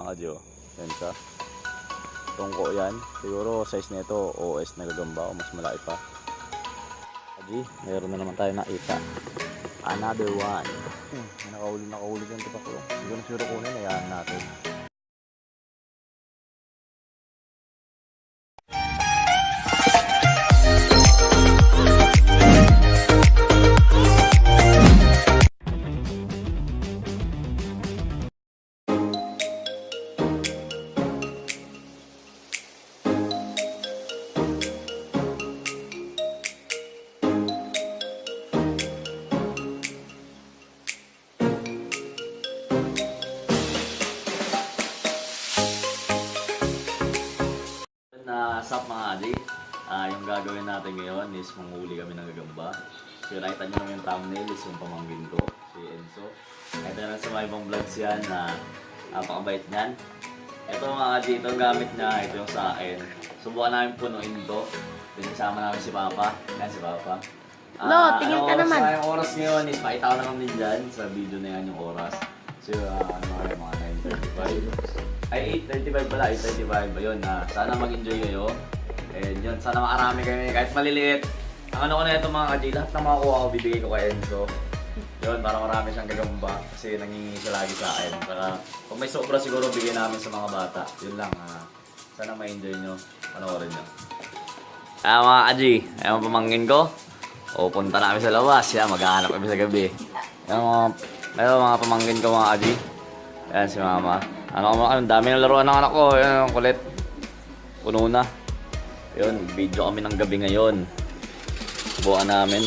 Adyo. Yan siya. Tungko yan. Siguro size nito OS na gagamba o mas malaki pa. Aji, meron na naman tayo nakita. Another one. Nakahuli, nakahuli dyan tipaklong. Hindi ko na siguro kunin, hayaan natin. Na sap mga adi, yung gagawin natin ngayon is manghuli kami ng gagamba. So nakita nyo naman yung thumbnail is yung pamangkin ko, si Enzo. Nakita nyo lang sa mga ibang vlogs yan na napakabait niyan. Ito mga adi, ito ang gamit niya, ito yung sa akin. Subukan namin punuin to. Then kasama namin si Papa. Yan si Papa. Lo, tingin Anong ka oras naman. na? Yung oras ngayon is pakita ko naman din dyan sa video na yan yung oras. So, ano nga yung mga 9:35. Ay, 8:35 pala, 8:35. Ayun, na sana mag-enjoy kayo. And yun, sana makarami kayo kahit maliliit. Ang ano ko na ito mga ka-G, lahat ng makukuha ko, bibigay ko kay Enzo. Yun, para marami siyang gagamba kasi nangingi siya lagi sa akin. Saka, kung may sobra siguro, bigay namin sa mga bata. Yun lang, sana ma-enjoy nyo. Panoorin nyo. Mga ka-G, ayun ang pamangkin ko. O, punta namin sa labas. Yan, maghahanap kami sa gabi. Ayan mga pamangkin ko mga ka-G. Ayan si mama. Ano, ano, dami ng laruan ng anak ko. Ayan, ang kulit. Puno na. Ayun, video kami ng gabi ngayon. Subukan namin.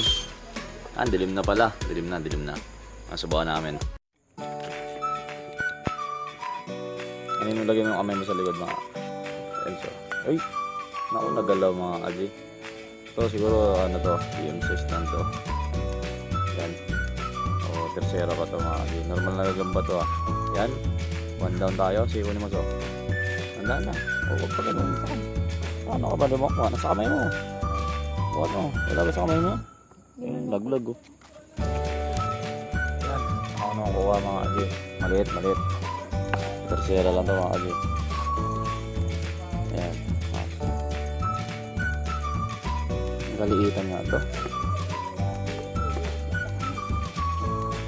Dilim na pala. Dilim na, dilim na. Subukan namin. Ano yung lagay mo yung kamay mo sa likod mga Enzo? Ay! Naku, nagalaw mga aji. Ito siguro ano to, PM6 lang to. Yan. O, tersero pa to mga aji. Normal na gagamba to ah. Yan. One down tayo. Sige, kunin mo to. Handa na. O, huwag pa ganun. Saan? Paano ka ba lumakwa? Nasa kamay mo. O ano? Wala ba sa kamay mo? Ayun, laglag oh. Yan. Ako na kuha mga aji. Maliit, maliit. Tersera lang to mga aji. Ayan. Ah. Kaliitan nga to.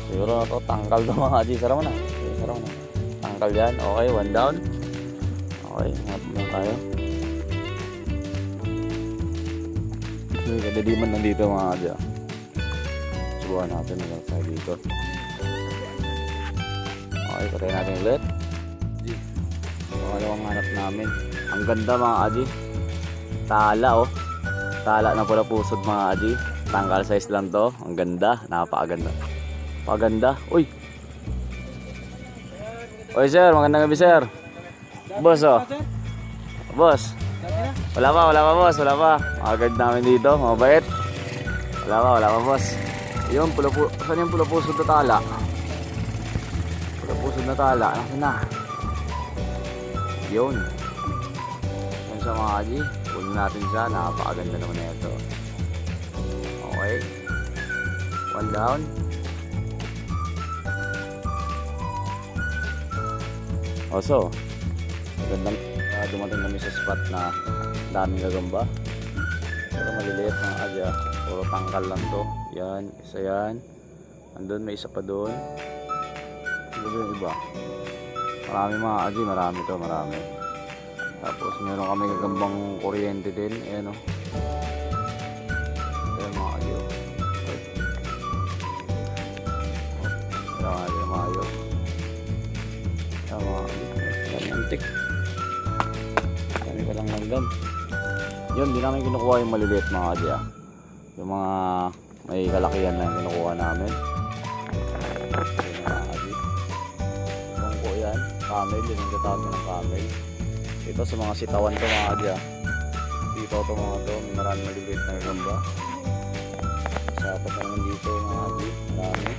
Siguro na to, tangkal to mga aji. Sara mo na. Sige, sara mo na. Tangkal yan. Okay, one down. Okay, hanap muna tayo. May kadiliman nandito mga aji. Ah. Subukan natin. Meron tayo dito. Okay, patayin natin ulit. Aji. Pangalawang hanap namin. Ang ganda mga aji. Tala oh. Tala na pula pusod mga aji. Tangkal size lang to. Ang ganda. Napakaganda. Paganda. Uy. Uy sir, magandang gabi sir. Boss oh. Boss. Wala pa boss, wala pa. Mga guard namin dito, mabait. Wala pa boss. Yung pula saan yung pula pusod na tala? Pula pusod na tala, nasaan na? Yun. Yan siya mga kaji. Kunin natin siya. Napakaganda naman na ito. Okay. One down. Also, magandang dumating kami sa spot na daming gagamba. Pero maliliit mga kaji. Ah. Puro tangkal lang to. Yan, isa yan. Andun, may isa pa doon. Ano ba yung iba? Marami mga kaji, marami to, marami. Tapos meron kami gagambang kuryente din. Ayan o. Ayan mga kaji. Oh. Ay. Oh. Ayan mga kaji, mga kaji. Oh. Ayan mga kaji. Ayan, antik. Dami palang langgam. Yun, di namin kinukuha yung maliliit mga kaji ah. Yung mga may kalakihan lang kinukuha namin. Ayan mga kaji. Tungko yan. Camel, yun ang tatawag ng camel. Ito sa mga sitawan to mga kaji ah. Dito to mga to, may maraming maliliit na gagamba. Sapat naman dito mga kaji, marami.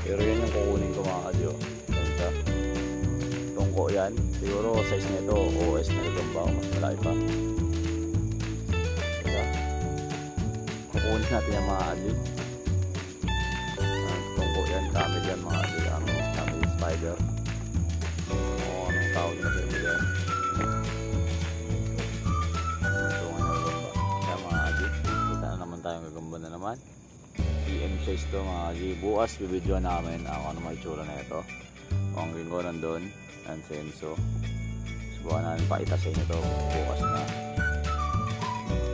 Pero yun yung kukunin ko mga kaji oh. Yan siya. Tungko yan. Siguro size nito OS na gagamba o mas malaki pa. Diba? Kukunin natin yung mga kaji. Tungko yan, camel yan mga kaji. Camel, camel spider. Oo, ano Tawag na sa iba dyan. Ito nga gagamba. Kaya, mga kaji, kita na naman tayong gagamba na naman. PM size to, mga kaji. Bukas bibidyoan namin kung ano mga itsura na ito. Ang ko nandun. And Senso. Subukan namin pakita sa inyo to bukas na.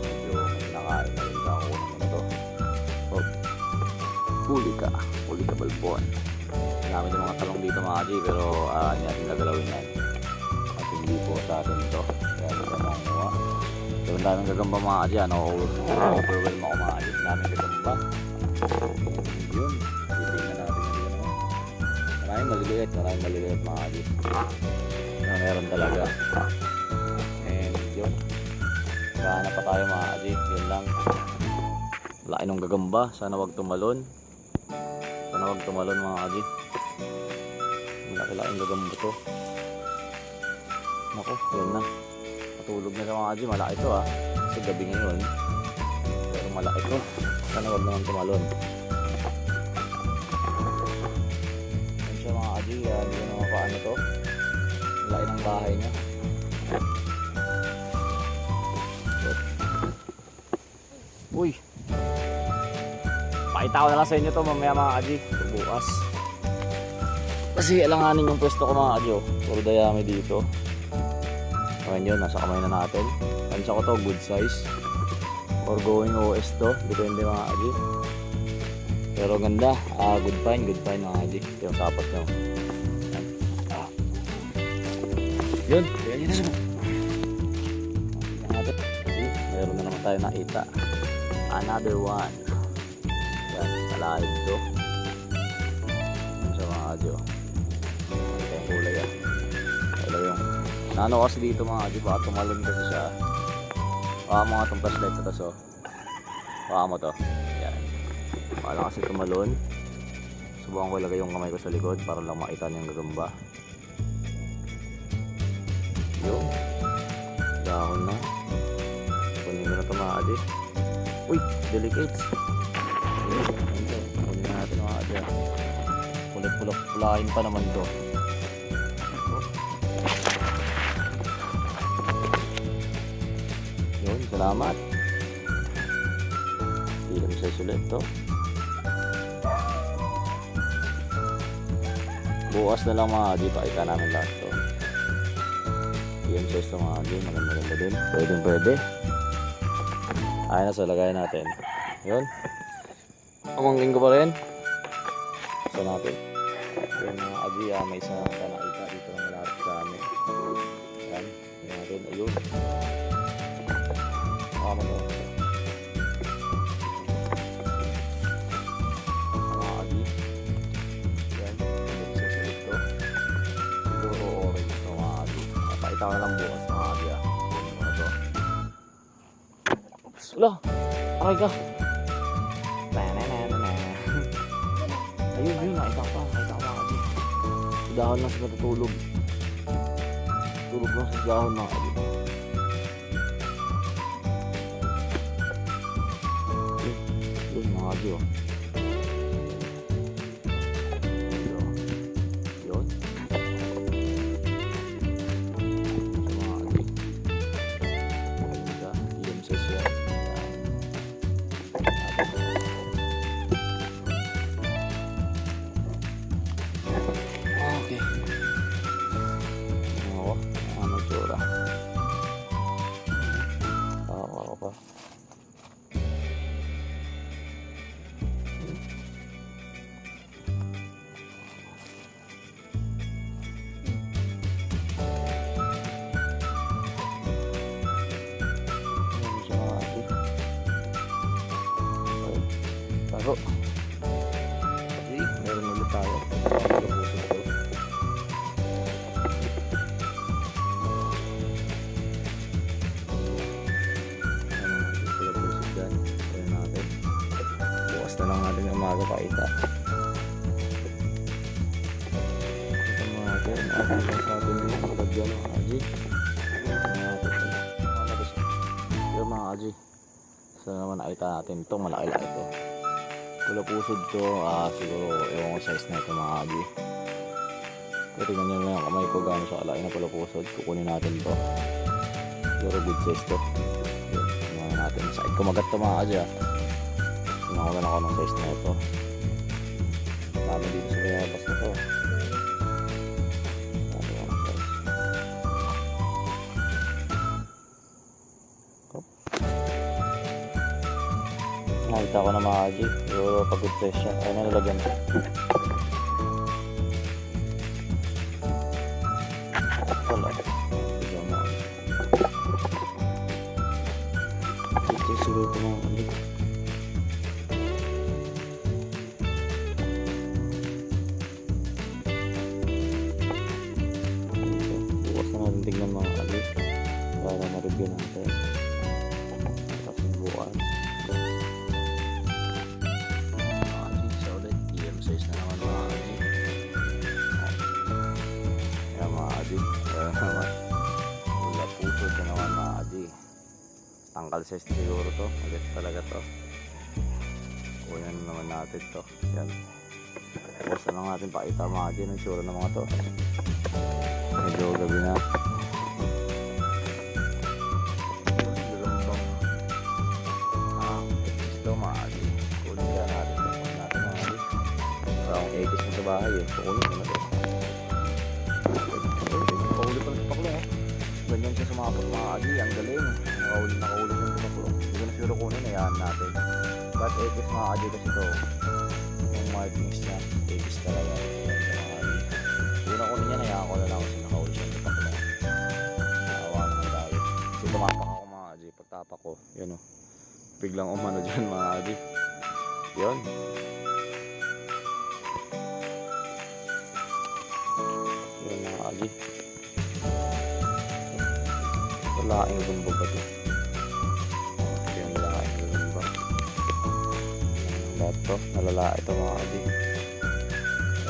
Medyo may nakain na rin sa kukunin ko na to. Oh. Huli ka. Huli ka, balbon. Marami din mga talong dito, mga kaji, pero hindi natin gagalawin yan. At hindi po sa atin to. Kaya hindi tayo makukuha. Pero ang daming gagamba, mga kaji. Ano, overwhelm ako, mga kaji. Ang daming gagamba. Yun. Titignan natin yung ano. Maraming maliliit. Maraming maliliit, mga kaji. Na meron talaga. And yun. Naghahanap pa tayo, mga kaji. Yun lang. Laki ng gagamba. Sana wag tumalon. Sana wag tumalon, mga kaji. Ang laki-laking gagamba to. Nako, yun na. Patulog na siya, mga kaji. Malaki to ah. Kasi gabi ngayon. Pero malaki to. Sana wag naman tumalon. Yan siya, mga kaji. Hindi ko naman paano to. Ang laki ng bahay niya. Uy! Pakita ko na lang sa inyo to mamaya, mga kaji. Bukas. Kasi alanganin yung pwesto ko, mga kaji. Oh. Puro dayami dito. Ayan yun, nasa kamay na natin. Tansya ko to, good size. Or going OS to. Depende, mga kaji. Pero ganda. Good find, mga kaji. Ito yung sapot nyo. Yan. Yun, kaya nyo na siya. Natin. Meron na naman tayo nakita. Another one. Yan, kalahib to. Yan siya, mga kaji. Oh. Ito yung kulay ah. Kulay yung naano kasi dito, mga kaji, baka tumalon kasi siya. Baka mga itong flashlight na to, so. Baka mo to. Yan. Baka lang kasi tumalon. Subukan ko ilagay yung kamay ko sa likod para lang makita niyo yung gagamba. Yun. Dahon na. Kunin ko na ito, mga kaji. Uy, delicates. Ayun, ayun to. Kunin na natin, mga kaji. Kulay-pulak-pulain pa naman to. Oh. Yun, salamat. Ilam sa ulit to. Bukas na lang, mga kaji, pakita namin lahat to. PM size to, mga kaji, maganda-ganda din. Pwede pwede. Ayun na, so lagayan natin. Yun. Pamangkin ko pa rin. Gusto natin. Yun, mga kaji, may isa na tayo nakita dito na malapit sa amin. Yan. Tingnan natin. Ayun. Baka mo to. Mga kaji. Yan. Hindi sa ulit to. Siguro orange to, mga kaji. Pakita ko na lang bukas, mga kaji. Kunin ko na to. Oops. Wala. Aray ka. Na na na na na. Ayun, yun. Nakita ko pa. Nakita ko, mga kaji. Sa dahon lang sila natutulog. Tulog lang sa dahon, mga kaji. Yun, yun, mga kaji, oh. Ito. Yun. Ito, mga kaji. Ayun siya. PM size yan. Yan. Okay. Ano ako? Ano tsura? Ako pa. Ayan siya, mga kaji. Okay. Tago. Okay, meron ulit tayo. Lumusog to. Ano natin, pula pusod dyan. Ayan natin. Bukas na lang natin yung umaga pakita. Ito natin. Ano lang sa atin yun. Lagyan, mga kaji. Ano natin. Ano to siya? Yun, mga kaji. Sana naman nakita natin ito. Malaki-laki ito. Pula pusod to. Siguro ewan ko size na ito, mga kaji. Pero tingnan nyo lang yung kamay ko, gano'n siya kalaki na pulupusod. Kukunin natin to. Siguro good size to. Yun, tingnan natin. Sakit kumagat to, mga ka-G, ah. Tingnan ko na lang kung anong size na ito. Dami dito sa bayabas na to. Dami yung size. Hop. Nakita ko na, mga ka-G. Siguro pag good size siya. Ayun na, nalagyan ko. Wala. Tignan mo. Good size siguro ito, mga ka-G. Ito. Bukas na natin tignan, mga ka-G. Para ma-review natin. Tapos bukas. Mga ka-G, siya ulit. EM size na naman, mga ka-G. Ayan, mga ka-G. Ayan naman. Wala puso na naman, mga ka-G. Tangkal size na siguro to. Ulit talaga to. Kunin na naman natin to. Yan. Bukas na lang natin pakita, mga ka-G, ng tsura ng mga to. Medyo gabi na. Gagambang. Ah, ito, mga ka-G. Kunin kaya natin ito. Kunin natin, mga ka-G. Wala akong 80s na sa bahay eh. Kukunin ko na to. Nakahuli pala sa paklong oh. Ganyan siya sumapot, mga ka-G. Ang galing. Nakahuli, nakahuli siya sa paklong. Hindi ko na siguro kunin. Hayaan natin. But 80s, mga ka-G, kasi to. Yung markings niya. 80s talaga. Ayan siya, mga ka-G. Hindi ko na kunin yan. Hayaan ko na lang kasi nakahuli siya sa paklong. Naawa naman tayo. Kasi tumapak ako, mga ka-G. Pagtapak ko. Yun oh. Biglang umano dyan, mga ka-G. Yun. Yun, mga ka-G. Lalaking gagamba ba ito? Ito yung lalaking gagamba. Ayan, lahat to. Nalalaki ito, mga ka-G.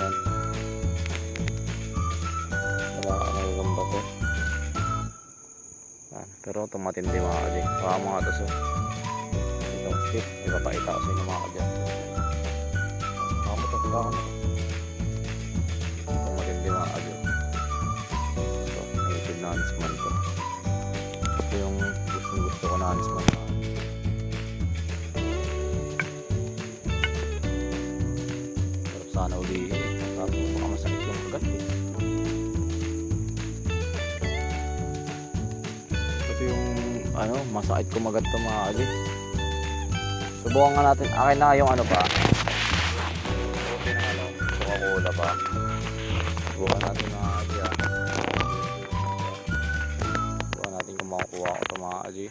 Ayan. Lalaki na gagamba to. Ayan. Pero ito matindi, mga ka-G. Baka mga to so. Itong stick. Ipapakita ko sa inyo, mga ka-G. Baka mo to. Baka mo to. Ito matindi, mga ka-G. Ito. Native na huntsman to. Ito yung gustong gusto ko na huntsman, mga ka-G. Sarap sana ulihin eh. Kaso baka masakit yung kagat eh. Ito yung ano, masakit kumagat to, mga ka-G. Subukan nga natin. Akin na yung ano pa. Okay ng ano, Coca-Cola pa. Subukan natin, mga ka-G, ah. Subukan natin kung makukuha ko ito, mga ka-G.